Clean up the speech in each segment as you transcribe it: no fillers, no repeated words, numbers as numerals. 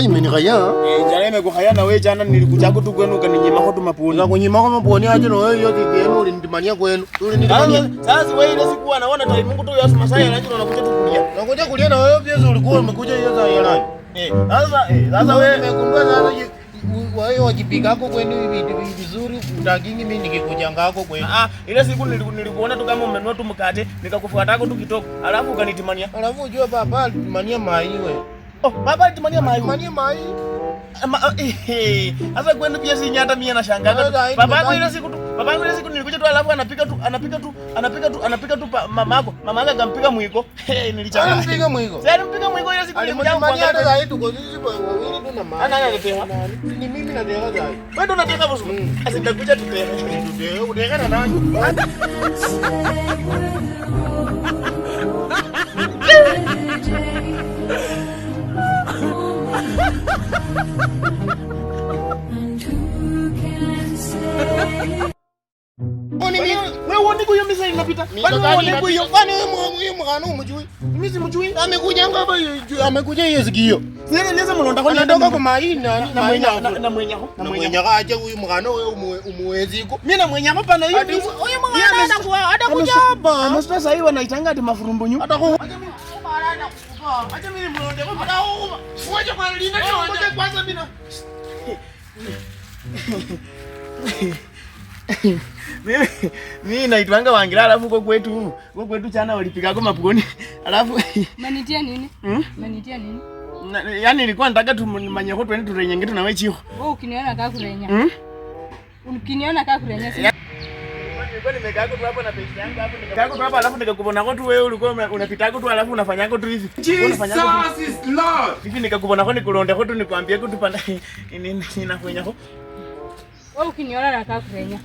Njala imenikhaya. Njala imekukhaya na wewe jana nilikuja tu kwenu ukaninyima tu maponi. Nikakunyima kwa maponi aje na wewe yote yenu ulinitimania kwenu. Ulinitimania. Sasa wewe ile siku anaona time Mungu tu yasu masaya na unakuja tu kulia. Nakuja kulia na wewe pia ulikuwa umekuja hiyo za yala. Sasa sasa wewe nimegundua sasa wewe wajipikako kwenu vitu vizuri utakingi mimi nikikuja ngako kwenu. Ile siku nilikuona tu kama umenunua tu mkate nikakufuatako tu kitoko alafu ukanitimania. Alafu ujue baba alitimania mai wewe. Oh, baba alitimania mai. Alitimania mai. Sasa kwenu pia si nyata mimi nashangaa. Babangu ile siku tu, babangu ile siku nilikuja tu alafu anapika tu mamako. Mamako akampika mwiko. Nilichanga. Alimpiga mwiko. Sasa alimpiga mwiko ile siku nilikuja kuangalia. Hata zaidi tuko sisi wawili tu na mama. Ana anateka. Ni mimi nateka zaidi. Wewe ndo unateka boss. Sasa nitakuja tuteka. Tuteka, uteka na nani? Wewe uone hiyo misa inapita. Kwani uone hiyo? Kwani wewe mwana umjui? Mimi simjui. Amekuja ngapa amekuja hiyo sikio. Sasa niweza mlonda kwa anatoka kwa maina na mwenye na mwenye na mwenye aje huyu mwana wewe umuweziko. Mimi na mwenye hapa na hiyo. Huyu mwana atakuwa atakuja hapa. Amesema sasa hivi wanaitanga ati mafurumbunyu. Atakuwa. Acha mimi atakufa. Acha mimi mlonde kwa. Atakufa. Ngoja kwa linda ngoja kwanza mimi na Mimi naitwanga Wangira alafu huko kwetu chana walipigako mapugoni alafu manitia nini? Manitia nini? Yaani nilikuwa nataka tumanye kwa twende turenyenge tu na wewe chiho. Wewe ukiniona kaka kurenya. Ukiniona kaka kurenya si. Nilikuwa nimekaa tu hapo na pesa yangu hapo nikakaa tu hapo alafu nikakubona kwa tu wewe ulikuwa unapitako tu alafu unafanyako tu hivi. Jesus is Lord. Hivi nikakubona kwa nikulonde kwa tu nikwambie kwa tu panda ninakwenya kwa. Wewe ukiniona na kaka kurenya.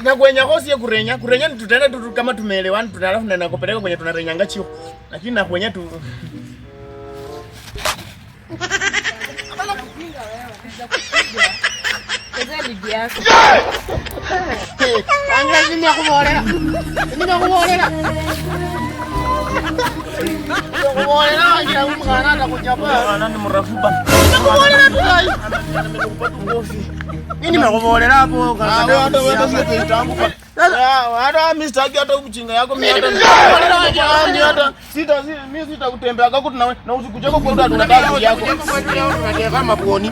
Na kwenya kwa sio kurenya. Kurenya ni tutaenda tu kama tumeelewana tuna alafu na nakupeleka kwenye tunarenyanga chio. Lakini na kwenya tu. Hapana kupinga wewe. Naweza kupiga. Kaza ligi yako. Anga nimekubolera. Nimekubolera. Nimekubolera ngira umkhana atakuchapa. Ana ni mrafuba. Nimekubolera tu kai. Nimekupa tu kofi. Mimi nimekubolera hapo. Hata sio kitambo. Hata mimi sitaki hata kuchinga yako mimi hata hata sita mimi sitakutembea kako na usikuje kwa tunataka yako. Tunataka maponi.